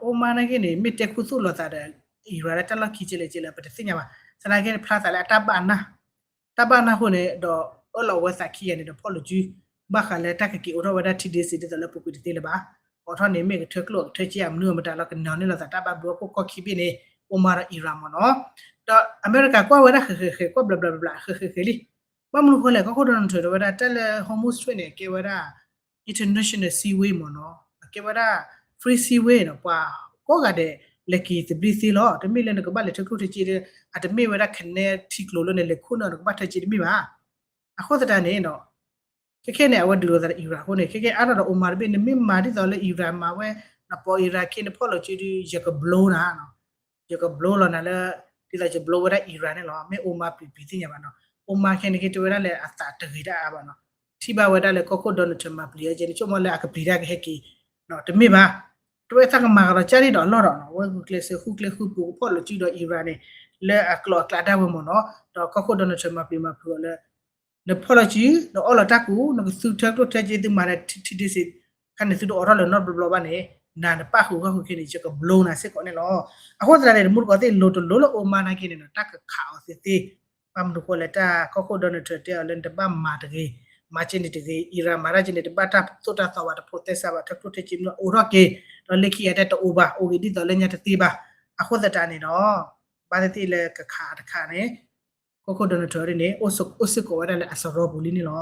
Oman နာ်က့န့ၣ် မ့ၢ်တဲခူသူၣ်လိာ်သးဒီး Iran လၢတၢ်လီၢ်ခံကဲလဲၣ်ကဲလဲၣ် ပတသ့ၣ်ညါဘၣ်. သနာ်က့န့ၣ် ဖျါသးလၢအတၢ်ဘၣ်နၢ်, တၢ်ဘၣ်နၢ်အဃိန့ၣ် ဒီးအၢၣ်လီၤဝဲသးခံဂၤန့ၣ်ဒီးဖီၣ်လိာ်စု, ဘၣ်ဃးလၢတၢ်ကက့ၤအိးထီၣ်ဝဲဒၣ်ထံဒ့စ့ဒ်သိးလၢပူၤကွံာ်တသ့လၢၤဘၣ်. အိးထီၣ်န့ၣ်မ့ၢ်ကထၢကျိၣ်ကထၢစ့အမနုၤမတၤလီၤ ကနၢၤန့ၢ်လိာ်သးတၢ်ဘၣ်ဘျုးအဖှိၣ်ကီၢ်ခံဘ့ၣ်န့ၣ် Oman ဒီး Iran မ့ၢ်နီၤ. ဒီးအမဲရကၤကွၢ်ဝဲဒၣ်ဃဲးဃဲးဃဲး ကွၢ်ဘျးဘျးဘျးဘျး ဃဲးဃဲးဃဲးလံ. ဘၣ်မနုၤဃိလဲၣ် ကီၢ်ခိၣ် Donald Trump တဲဝဲဒၣ် တၢ်လၢ Hormuz Strait န့ၣ် ကဲဝဲဒၣ် international seaway မ့ၢ်နီၤ, အကဲဝဲဒၣ် free seaway နီၤ, ပှၤကိးဂၤဒဲး လဲၤက့ၤသဘျ့သ့လီၤ. တမ့ၢ်လၢနကဘၣ်လဲၤထၢကျိၣ်ထၢစ့, အတမ့ၢ်ဝဲဒၣ် canal ထံကျိၤလၢနလဲၤခိၣ်နၢ် နကဘၣ်ထၢစ့တမ့ၢ်ဘၣ်. အဃိသတးန့ၣ် ခဲခဲန့ၣ် အဝဲဒုးလိာ်သးဒီး Iran အဃိန့ၣ် ခဲခဲအါထီၣ်ဒီး Oman တဘ့ၣ် နမ့ၢ်မၤဒ်သိးလၢ Iran မၤဝဲ, နပိာ် Iran ခ့ နဖီၣ်လိာ်စုဒီး ယက blow နၤ ယက blow လီၤနၤလၢ ဒ်သိးယ blow ဝဲဒၣ် Iran န့ၣ်လီၤ. မ့ၢ် Oman ပျံၤပျံၤသ့ၣ်ညါဘၣ်နီၤ. Oman ခဲန့ၣ်က့ တဲဝဲဒၣ်လၢအသးတဂ့ၤတၢ်အါဘၣ်နီၤ. ထံၣ်ဘၣ်ဝဲဒၣ်လၢကီၢ်ခိၣ် Donald Trump မၤပျံၤအီၤကဲန့ၣ် ဆိကမိၣ်လၢအကပျံၤတၢ်ကဟဲက့ၤ တမ့ၢ်ဘၣ်. တဲဝဲသးကမၤကဒီးကၢ်ဒံးဒီးအလီၢ်ဒီးနီၤ, အဝဲဂုာ်ကျဲးစၢးဃုကျဲဃုပူၤကဖီၣ်လိာ်စုဒီး Iran န့ၣ် လၢအကျိၤအကျဲဒၣ်ဝဲမ့ၢ်နီၤ. ဒီးကီၢ်ခိၣ် Donald Trump မၤပျံၤမၤဖုးအီၤလၢ နဖီၣ်လိာ်စု နအီၣ်လီၤတၢ်ကူး နကသုထၢကျိၣ်ထၢစ့သုမၤန့ၣ် ထံဒ့စ့ ခါန့ၣ်သုတအိးထီၣ်လၢၤနီတဘျီဘျီဘၣ်န့ၣ် နၤနပၣ်ဃုာ်ဂီၢ်ဃုာ်ခဲန့ၣ် ယက blow နၤစ့ၢ်ကီးန့ၣ်လီၤ. အဃိသတးန့ၣ် တမူတကိးသ့ၣ် လိၤတလိၤလၢ Oman နာ်က့န့ၣ်နီၤ တၢ်ကခးအီၤသ့သ့. ဘၣ်မနုၤဃိလဲၣ် တၢ်ကီၢ်ခိၣ် Donald Trump တဲအီၤလၢနတဘၣ်မၤတဂ့ၤ, မၤကဲန့ၣ်တဂ့ၤ, Iran မၤတၢ်ကဲန့ၣ် တဘၣ်တၢ်သိၣ်တၢ်သီဘၣ် တဖိးသဲစးဘၣ် ထၢကျိၣ်ထၢစ့မ့ၢ်အိးထီၣ်က့ၤ ဒီးလၢခံအတဲတအိၣ်ဘၣ် အိၣ်ဂ့ၤဒ်သိးလၢညါတသ့ဘၣ်. အဃိသတးန့ၣ်ဒီး ဘၣ်သ့ၣ်သ့ၣ်လၢကခးတခးန့ၣ် ကီၢ်ခိၣ် Donald Trump န့ၣ် အိၣ်စ့ၢ်ကီးဝဲဒၣ်လၢအစရီပူၤလံန့ၣ်လီၤ.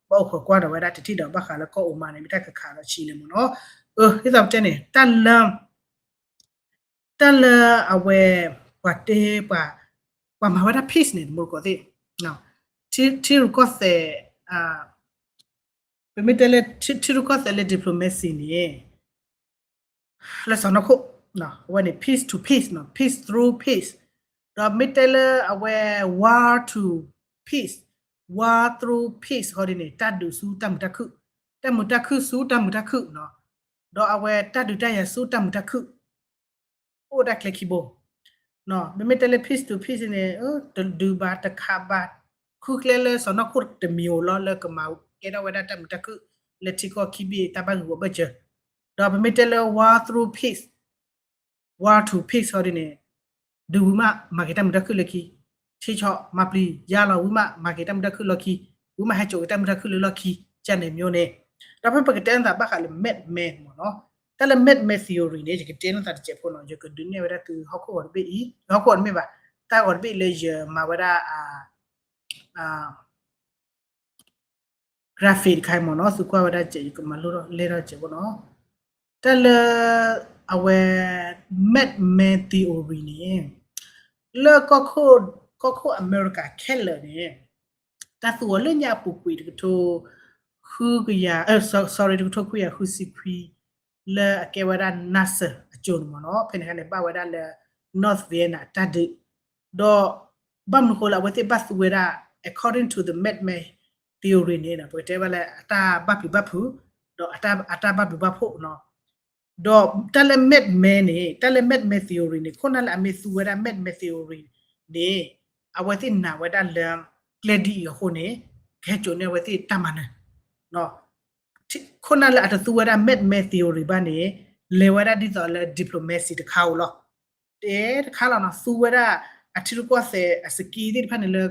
ဘၣ်အိၣ်ခိးကွၢ်ဒီးဝဲဒၣ်တထံၣ်ဒီး ဘၣ်ဃးလၢကီၢ် Oman န့ၣ် မ့ၢ်တၢ်ကခးဒီးဆံးလဲၣ်မ့ၢ်နီၤ. အၢ ဒ်သိးပတဲန့ၣ် တၢ်လၢ တၢ်လၢအဝဲ ပှၤတဲပှၤ ပှၤမၤဝဲဒၣ် peace န့ၣ် တမူတကိးသ့ၣ်, ထံရူၢ်ကီၢ်သဲး, ပမ့ၢ်တဲလၢ ထံရူၢ်ကီၢ်သဲးလၢ diplomacy န့ၣ် လၢစီၢ်နီၤခိၣ်, အဝဲန့ၣ် peace to peace, peace through peace, ဒီးမ့ၢ်တဲလၢအဝဲ war to peace, war through peace ဟီဒ်န့ၣ် တၢ်ဒုးဆူတၢ်မုာ်တၢ်ခုၣ်, တၢ်မုာ်တၢ်ခုၣ်ဆူတၢ်မုာ်တၢ်ခုၣ်, ဒီးအဝဲတၢ်ဒုးတၢ်ယၤဆူတၢ်မုာ်တၢ်ခုၣ် အိၣ်ဝဲဒၣ်ကျဲခံဘိ. မ့မ့ၢ်တဲလၢ peace to peace န့ၣ် တဒုးဘၣ်တခးဘၣ်, ဃုကျဲလၢစီၢ်နီၤခိၣ်တမံၤဧိၤလီၤ လၢကမၤကဲထီၣ်ဝဲဒၣ်တၢ်မုာ်တၢ်ခုၣ် လၢထံကီၢ်ခံဘ့ၣ်တၢ်ဘၣ်ဂ့ၢ်ဂီၢ်ဘၢၣ်စၢၤ, ဒီးပမ့ၢ်တဲလၢ war through peace, war to peace ဟီဒ်န့ၣ် ဒုးဝံၤမး မၤက့ၤတၢ်မုာ်တၢ်ခုၣ်လၢခံ, ဆ့ဆီမၤပျံၤယါလီၤဝံၤမး မၤက့ၤတၢ်မုာ်တၢ်ခုၣ်လီၢ်ခံ, ဝံၤမးဟဲစိာ်က့ၤတၢ်မုာ်တၢ်ခုၣ်လၢလီၢ်ခံ, ကန့ၣ်မျိုးန့ၣ်, ဒီးဖဲပကတဲနသးဘၣ်ဃးလၢ Mad Men မ့ၢ်နီၤ, တၢ်လၢ Mad Men theory န့ၣ် ယကတဲနသးတစဲးဖိနီၤ, ယကဒုးနဲၣ်ဝဲဒၣ်သုဟီၣ်ခိၣ်ဂီၤတဘ့ၣ်အံၤ, ဟီၣ်ခိၣ်ဂီၤတမ့ၢ်ဘၣ်, တၢ်ဂီၤတဘ့ၣ်လၢယမၤဝဲဒၣ် graphic တခါအံၤမ့ၢ်နီၤ, သုကွၢ်ဝဲဒၣ်စဲး ယကမၤလိလဲၢ်ထီၣ်စဲးဖိနီၤ, တၢ်လၢ အဝဲ Mad Men theory န့ၣ် လၢ ကီၢ်ခိၣ်အမဲရကၤခဲလၢာ်န့ၣ် တၢ်သူအီၤလၢညါအပူၤကွံာ်တကထိ ဃုကယၤ, sorry တကထိခွံကယၤဃုဆံခွံ လၢအကဲဝဲဒၣ် Nazi အစိၤန့ၣ်မ့ၢ်နီၤ, ဖဲန့ၣ်အခါန့ၣ် ဘၣ်ဝဲဒၣ်လၢ North Vietnam တၢ်ဒုး, ဒီး ဘၣ်မနုၤဃိလၢအဝဲသ့ၣ်ဘၣ်သူဝဲဒၣ် according to the Mad Men theory န့ၣ် ပကတဲဝဲလၢအတၢ်ဘၣ်ပျံၤဘၣ်ဖုး, ဒီးအတၢ်ဘၣ်ဘျုးဘၣ်ဖှိၣ်နီၤ, ဒီးတၢ်လၢ Mad Men န့ၣ် တၢ်လၢ Mad Men theory န့ၣ် ခိၣ်နၢ်လၢအမ့ၢ်သူဝဲဒၣ် Mad Men theory န့ၣ် အဝဲသ့ၣ်နာ်ဝဲဒၣ်လၢ ကျဲဒ်အံၤအဃိန့ၣ် ကဟဲစိာ်န့ၢ်အဝဲသ့ၣ်တၢ်မၤနၢၤ, ခိၣ်နၢ်လၢအတသူဝဲဒၣ် Mad Men theory ဘၣ်န့ၣ် လဲၤဝဲဒၣ်ဒ်သိးလၢ diplomacy တခါဧိၤလီၤ, တဲတခါလီၤနီၤ, သူဝဲဒၣ် အထံရူၢ်ကီၢ်သဲးအ skill သ့ၣ်တဖၣ်န့ၣ်လၢ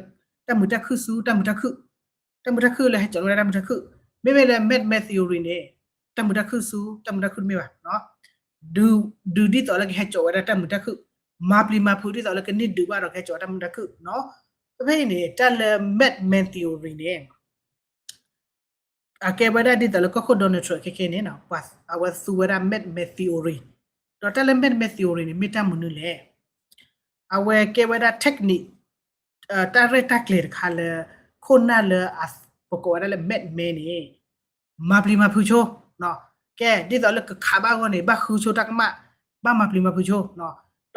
တၢ်မုာ်တၢ်ခုၣ်ဆူတၢ်မုာ်တၢ်ခုၣ်, တၢ်မုာ်တၢ်ခုၣ်လၢဟဲစိာ်န့ၢ်ဝဲဒၣ်တၢ်မုာ်တၢ်ခုၣ်, မ့မ့ၢ်လၢ Mad Men theory န့ၣ် တၢ်မုာ်တၢ်ခုၣ်ဆူတၢ်မုာ်တၢ်ခုၣ်တမ့ၢ်ဘၣ်, ဒုးဒ်သိးလၢကဟဲစိာ်ဝဲဒၣ်တၢ်မုာ်တၢ်ခုၣ်, မၤပျံၤမၤဖုးဒ်သိးလၢကန့ၢ်ဒုးဘၣ်ဒီးကဟဲစိာ်ဝဲတၢ်မုာ်တၢ်ခုၣ်နီၤ, ဖဲဖဲအံၤန့ၣ် တၢ်လၢ Mad Men theory န့ၣ် အကဲဝဲဒၣ်ဒ်သိးလၢကီၢ်ခိၣ် Donald Trump ခဲခဲန့ၣ် အဝဲသူဝဲဒၣ် Mad Men theory, ဒီးတၢ်လၢ Mad Men theory န့ၣ် မ့ၢ်တၢ်မနုၤလဲၣ်, အဝဲကဲဝဲဒၣ် technique တၢ်ရဲၣ်တၢ်ကျဲၤတခါလၢ ခိၣ်နၢ်လၢ ပကိးဝဲဒၣ်လၢ Mad Men န့ၣ် မၤပျံၤမၤဖုးဆိ, ကဲ ဒ်သိးလၢကခးဘၣ်အဂီၢ်န့ၣ် ဘၣ်ဃုဆိတၢ်ကမၣ်, ဘၣ်မၤပျံၤမၤဖုးဆိ, ဒီး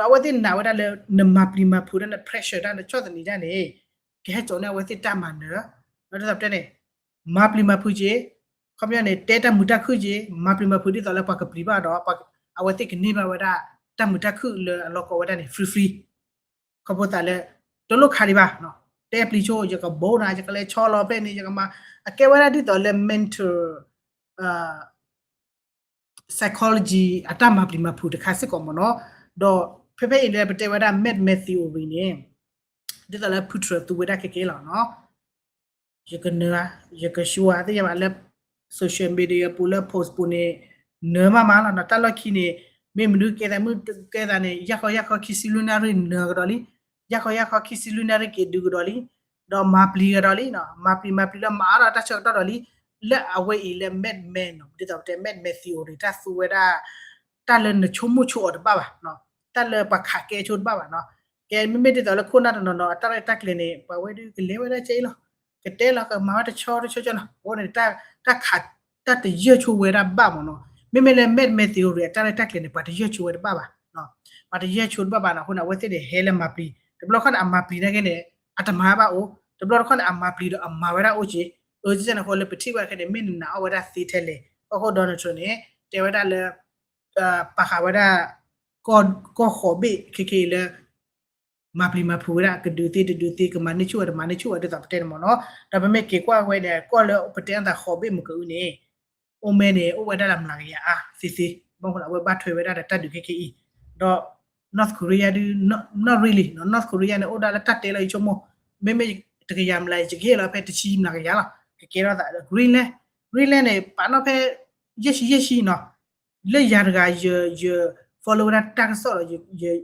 အဝဲသ့ၣ်နာ်ဝဲဒၣ်လၢ နမၤပျံၤမၤဖုးတၢ် န pressure တၢ် နဆီၣ်သနံးတၢ်န့ၣ် ကဟဲစိာ်န့ၢ်အဝဲသ့ၣ်တၢ်မၤနၢၤ, ဒီးဒ်သိးပတဲန့ၣ် မၤပျံၤမၤဖုးက့ၤ, ခီပညီန့ၣ် တဲတၢ်မုာ်တၢ်ခုၣ်က့ၤ, မၤပျံၤမၤဖုးဒ်သိးလၢပှၤကပျံၤဘၣ်ဒီး အဝဲသ့ၣ်ကန့ၢ်ဘၣ်ဝဲဒၣ် တၢ်မုာ်တၢ်ခုၣ်လၢအလီၢ်ကီဝဲဒၣ်န့ၣ် free free ခီဖျိသးလၢ တလိၣ်ခးဒံးဘၣ်, တဲပျံၤဆိ ယကဘိးနၤ ယကလဲၤဆီလီၤဖဲန့ၣ် ယကမၤ, အကဲဝဲဒၣ်ဒ်သိးလၢ mental psychology အတၢ်မၤပျံၤမၤဖုးတခါစ့ၢ်ကီးမ့ၢ်နီၤ, ဒီးဖဲဖဲအံၤလၢပတဲဝဲဒၣ် Mad Men theory န့ၣ် ဒ်သိးလၢ Putin သူဝဲဒၣ်ခဲကဲလီၤနီၤ ယကနၢၤဧါ, ယကဆှၢဧါ သ့ၣ်ညါဘၣ်လၢ social media ပူၤလၢ post ပူၤန့ၣ် နၢၤမးမးလီၤနီၤ, တၢ်လီၢ်ခံန့ၣ် မ့ၢ်မနုၤကဲသးမုၣ်ကဲသးန့ၣ် ယဲၢ်ဃီယဲၢ်ဃီခံဆံလွံၢ်နၣ်ရံၣ်နၢၤကဒီးလံ, ယဲၢ်ဃီယဲၢ်ဃီခံဆံလွံၢ်နၣ်ရံၣ်က့ၤဒုးကဒီးလံ, ဒီးမၤပျံၤကဒီးလံ, မၤပျံၤမၤပျံၤလၢမၤအါထီၣ်တၢ်ဆၢကတီၢ်ဒီးလံ, လၢအဝဲအံၤလၢ Mad Men နီၤ ဒ်သိးပတဲ Mad Men theory တၢ်သူဝဲဒၣ် တၢ်လၢနဆိကမိၣ်ဆိအီၤတဘၣ်ဘၣ်, တၢ်လၢပှၤခးကဲဆိတဘၣ်ဘၣ်နီၤ, ကဲမ့မ့ၢ်ဒ်သိးလၢခိၣ်နၢ်တနီၤနီၤ အတၢ်ရဲၣ်တၢ်ကျဲၤန့ၣ် ပှၤဝဲဒုးကလဲၤဝဲဒၣ်ကဲအံၤလီၤ, ကတဲလီၤကမၤဝဲတဆီတဆီကၠီနီၤ, အဃိန့ၣ် တၢ်ခး တၢ်တယၢၢ်ဆိဝဲဒၣ်ဘၣ်မ့ၢ်နီၤ, မ့မ့ၢ်လၢ Mad Men theory အတၢ်ရဲၣ်တၢ်ကျဲၤန့ၣ် ပှၤတယၢၢ်ဆိဝဲတဘၣ်ဘၣ်, ပှၤတယၢၢ်ဆိတဘၣ်ဘၣ်နီၤ, အဃိန့ၣ် အဝဲသ့ၣ်န့ၣ် ဟဲလၢမၤပျံၤ, တဘျီခီန့ၣ် အမၤပျံၤနာ်က့န့ၣ် အတမၤဘၣ်အိၣ်, တဘျီတခီန့ၣ် အမၤပျံၤဒီးအမၤဝဲဒၣ်အိၣ်က့ၤ, အဃိန့ၣ် အဃိလၢပထံၣ်ဝဲခဲန့ၣ် မ့ၢ်နနာ်အီၣ်ဝဲဒၣ်သ့ထဲလဲၣ်, ကီၢ်ခိၣ် Donald Trump န့ၣ် တဲဝဲဒၣ်လၢ ပာ်ဃာ်ဝဲဒၣ် ကီၢ်ဃိးဘ့ၣ်ခဲခဲအံၤလၢ မၤပျံၤမၤဖုးဝဲဒၣ် ကဒုးသ့တဒုးသ့ ကမၤန့ၢ်ဆူၣ်ဝဲတမၤန့ၢ်ဆူၣ်ဝဲဒ်သိးပတဲန့ၣ်မ့ၢ်နီၤ, ဒီးပမ့ၢ်က့ၤကွၢ်ဝဲန့ၣ် ကီၢ်လၢပတဲအသးဃိးဘ့ၣ်မ့ၢ်ကအုန့ၣ် အိၣ်မဲန့ၣ် အိၣ်ဝဲဒၣ်လၢမျးကယၤအါသ့သ့, ဘၣ်မနုၤအဝဲဘၣ်ထွဲဝဲဒၣ်ဒီးတၢ်ဒုးခဲခဲအံၤ, ဒီး North Korea ဒုး not really နီၤ, North Korea န့ၣ် အိၣ်ဒၣ်လၢတၢ်တဲလီၤယဆိကမိၣ်, မ့မ့ၢ်တကယၤမျး ယကဟ့ၣ်လီၤဖဲတဆံမျးကယၤလီၤ, ကကဲထီၣ်သး Greenland, Greenland န့ၣ် ပာ်နီၣ်ဖဲ ယဲၢ်ဆံယဲၢ်ဆံနီၤ, လၢယၤတဂၤ ယ follow ဝဲဒၣ်တၢ်ကစီၣ်ဒီး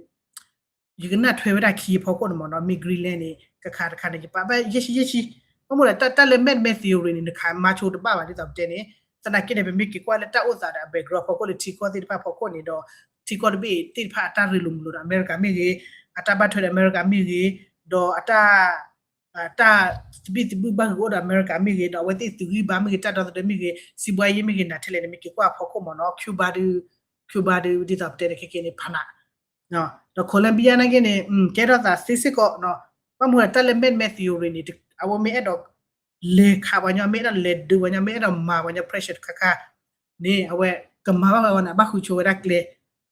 ယကနၣ်ထွဲဝဲဒၣ်ခံအဖီခိၣ်န့ၣ်မ့ၢ်နီၤ, မ့ၢ် Greenland န့ၣ် ကခးတခါန့ၣ် ယပာ်ဖဲယဲၢ်ဆံယဲၢ်ဆံ, ဘၣ်မနုၤလဲၣ် တၢ်လၢ Mad Men theory န့ၣ် နခးမၤဆိတဘၣ်ဘၣ်ဒ်သိးပတဲန့ၣ်, သနာ်က့န့ၣ် ပမ့ၢ်က့ၤကွၢ်လၢတၢ်အိၣ်သးဒီးအ background ဖီခိၣ်လၢထံကီၢ်သ့ၣ်တဖၣ်ဖီခိၣ်န့ၣ်ဒီး ထံကီၢ်တဘ့ၣ်သ့ၣ်တဖၣ်အတၢ်ရ့လိာ်မုာ်လိာ်ဒီးအမဲရကၤမ့ၢ်ဂ့ၤ, အတၢ်ဘၣ်ထွဲဒီးအမဲရကၤမ့ၢ်ဂ့ၤ, ဒီးအတၢ် တၢ်သဘံၣ်သဘုၣ်ဘၣ်ဂ့ၤအိၣ်ဒီးအမဲရကၤမ့ၢ်ဂ့ၤ ဒီးအဝဲသ့ၣ်သုးဂံၢ်ဘါမ့ၢ်ဂ့ၤ တၢ်ဒီသဒၢမ့ၢ်ဂ့ၤ စံးဘှါယ့မ့ၢ်ဂ့ၤ နၤထဲလဲၣ်န့ၣ် မ့ၢ်က့ၤကွၢ်အဖီခိၣ်မ့ၢ်နီၤ Cuba ဒု Cuba ဒု ဒ်သိးပတဲန့ၣ် ခဲက့န့ၣ် ဖးနး ဒီး Colombia နာ်က့န့ၣ် ကဲထီၣ်သးသ့စ့ၢ်ကီး ဘၣ်မနုၤတၢ်လၢ Mad Men Theory န့ၣ် အဝဲမ့ၢ်အဲၣ်ဒိး လဲၤခးပှၤညီ မ့ၢ်အဲၣ်ဒိးလဲၤဒုးပှၤညီ မ့ၢ်အဲၣ်ဒိးမၤပှၤညီ pressure တခါခါန့ၣ် အဝဲကမၤဘၣ်ဝဲဝဲန့ၣ် ဘၣ်ဃုဆိဝဲဒၣ်ကျဲ ဒ်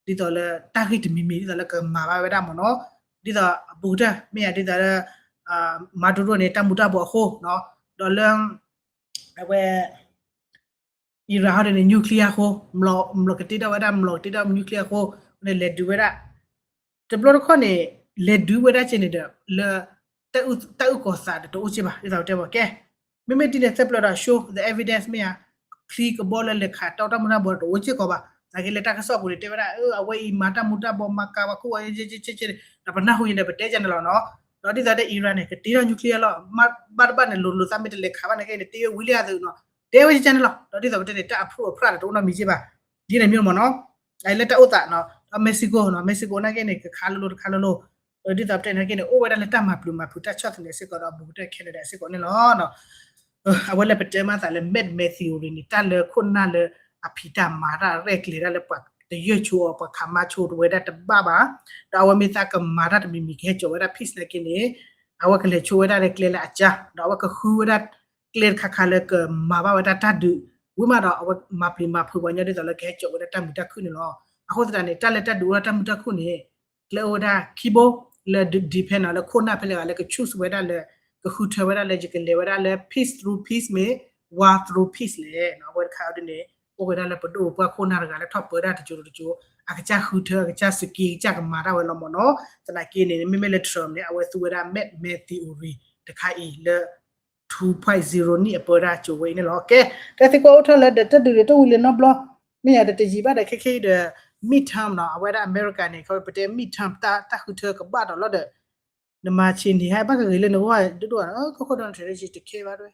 သိးလၢတၢ်ဂ့ၢ်တမံၤမံၤ ဒ်သိးလၢကမၤဘၣ်ဝဲဒၣ်မ့ၢ်နီၤ ဒ်သိးအဘူးကတၢၢ် မ့ၢ်ယၤဒ်သိးလၢ Maduro န့ၣ် တၢ်မူၤတၢ်ဘှီးအဃိ ဒီးလၢ အဝဲ Iran ဟီဒ်န့ၣ် nuclear အဃိ မျီးကတ့ထီၣ်ဝဲဒၣ်မျီးကတ့ထီၣ် nuclear အဃိန့ၣ် လဲၤဒုးဝဲဒၣ် တဘျီတခီၣ်န့ၣ် လဲၤဒုးဝဲဒၣ်ကဲန့ၣ်ဒီး လၢ တၢ်အုၣ်ကီၤသးဒီးတအိၣ်က့ဘၣ် ဒ်သိးပတဲမ့ၢ်ကဲ မ့မ့ၢ်ဒ်န့ၣ် သပှၢ်ဒီး show the evidence မ့ၢ်ဧါ ချံကဘီလၢလဲၤခးတၢ်တၢ်မူၤတၢ်ဘှီးတအိၣ်စ့ၢ်ကီးဘၣ် သနာ်က့လၢတၢ်ကစီၣ်ပူၤန့ၣ် တဲဝဲဒၣ် အဝဲအံၤမၤတၢ်မူၤတၢ်ဘှီး မၤကၤဝဲခိၣ်ဝဲ ဒီးပနၢ်ဟူန့ၣ်ဒီး ပတဲကန့ၣ်လီၤနီၤ ဒီးဒ်သိးဒီး Iran န့ၣ် ကတ့ထီၣ် nuclear လီၤ ဘၣ်တဘၣ်န့ၣ် လိၤလိၤသးမ့ၢ်တလဲၤခးဘၣ်န့ၣ်က့န့ၣ် တ့ဝဲဝံၤလံအသုးနီၤ တဲဝဲကန့ၣ်လီၤ ဒီးဒ်သိးပတဲန့ၣ် တၢ်အ proof အ proof ဒီးတအိၣ်နီတမံၤက့ဘၣ် ဒ်န့ၣ်မ့ၢ်မ့ၢ်နီၤ လၢတၢ်အိၣ်သးနီၤ ဒီး Mexico နီၤ Mexico နာ်က့န့ၣ် ကခးလိၤလိၤတခါလိၤလိၤ ဒ်သိးပတဲန့ၣ်က့န့ၣ် အိၣ်ဝဲဒၣ်လၢတၢ်မၤပျုၤမၤဖုးတၢ်ဆီၣ်သနံးစ့ၢ်ကီးဒီးဘူးကတၢၢ် Canada စ့ၢ်ကီးန့ၣ်လီၤ အဝဲလၢပတဲမးသးလၢ Mad Men Theory န့ၣ် တၢ်လၢခိၣ်နၢ်လၢအဖံးတၢ်မၤတၢ်ရဲၣ်ကျဲၤတၢ်လၢပှၤတယၢၢ်ဆိအီၤ ပှၤခးမါဆိဝဲဒၣ်တဘၣ်ဘၣ် ဒီးအဝဲမ့ၢ်သးကမၤတၢ်တမံၤမံၤ ကဟဲစိာ်ဝဲဒၣ် peace နာ်က့န့ၣ် အဝဲကလဲၤဆိဝဲဒၣ်လၢကျဲလၢအကၢ် ဒီးအဝဲကဃုဝဲဒၣ်ကျဲတခါခါလၢကမၤဘၣ်ဝဲဒၣ်တၢ်ဒုး ဝံၤမးဒီးအဝဲမၤပျံၤမၤဖုးပှၤညီဒ်သိးလၢကဟဲစိာ်ဝဲဒၣ်တၢ်မုာ်တၢ်ခုၣ်န့ၣ်လီၤ. အဃိသတးန့ၣ် တၢ်လၢတၢ်ဒုးအိၣ်ဒီးတၢ်မုာ်တၢ်ခုၣ်န့ၣ် ကျဲအိၣ်ဝဲဒၣ်ခံဘိ လၢ depend နီၤ လၢခိၣ်နၢ်ဖဲလဲၣ်ဂၤလၢက choose ဝဲဒၣ်လၢ ကဃုထၢဝဲဒၣ်လၢယကလဲၤဝဲဒၣ်လၢ peace through peace မ့ၢ် war through peace လဲၣ်နီၤ အဝဲတခါအံၤဒ်န့ၣ် အိၣ်ဝဲဒၣ်လၢပဒိၣ်ပပှၢ်ခိၣ်နၢ်တဂၤလၢထီၣ်ပၢဒၣ်တစိၤတစိၤ အကစၢ်ဃုထၢ အကစၢ်စက့ ကစၢ်ကမၤတၢ်ဝဲလီၤမ့ၢ်နီၤ. သနာ်က့န့ၣ် မ့မ့ၢ်လၢ Trump န့ၣ် အဝဲသူဝဲဒၣ် Mad Men Theory တခါအံၤလၢ two point zero နံၣ်အပၢဒၣ်စိၤဝဲအံၤန့ၣ်လီၤ. ကဲ တၢ်သံကွၢ်အိၣ်ထီၣ်လၢဒီးတၢ်ဒုးန့ၣ်တအိၣ်ဝံၤလၢၤနီတဘျီ မ့ၢ်ယၤဒီးတယံာ်ဘၣ်ဒီးခဲခဲအံၤဒီး midterm နီၤ အဝဲဒၣ်အမဲရကၤန့ၣ် ခီပတဲ midterm တၢ်ဃုထၢကဘၣ်ဒီးလီၤဒီး နမၤဆ့ၣ်န့ၣ် ဟဲဘၣ်ကဂ့ၤလၢနဂီၢ်ဒိၣ်ဒိၣ်ဧါ ကီၢ်ခိၣ် Donald Trump ယတခဲဘၣ်ဒွဲ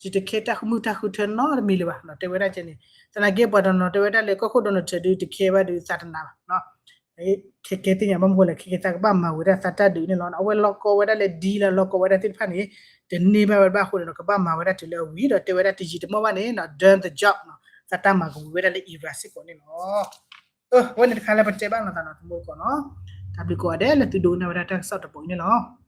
ယတခဲတၢ်ဃုမုၢ်တၢ်ဃုထၢနီတမံၤလၢၤဘၣ် တဲဝဲဒၣ်ကဲန့ၣ်. သနာ်က့ပှၤတနီၤတဲဝဲဒၣ်လၢကီၢ်ခိၣ် Donald Trump ဒုးတခဲဘၣ်ဒုးသးတနးဘၣ် ခဲကဲသ့ၣ်ညါဘၣ်မနုၤလဲၣ် ခဲကဲသးကဘၣ်မၤဝဲဒၣ်သးတၢ်ဒုးန့ၣ်လီၤ. အဝဲလီၤကီဝဲဒၣ်လၢ deal လၢလီၤကီဝဲဒၣ်သ့ၣ်တဖၣ်န့ၣ် တန့ၢ်ဘၣ်ဝဲဘၣ်အဃိန့ၣ်ဒီး ကဘၣ်မၤဝဲဒၣ်တုၤလၢအဝံၤဒီးတဲဝဲဒၣ်တယံာ်တမီၢ်ဘၣ်န့ၣ် done the job နီၤ သးတၢ်မၤကဝံၤဝဲဒၣ်လၢ Iran စ့ၢ်ကီးန့ၣ်လီၤ. အဝဲန့ၣ်တခါလၢပတဲဘၣ်လိာ်သးနီၤ တမူတကိးနီၤ. တၢ်ဘျုးကိးဂၤဒဲးလၢသုဒိကနၣ်ဝဲဒၣ်တၢ်ကစီၣ်တပိၤအံၤန့ၣ်လီၤ.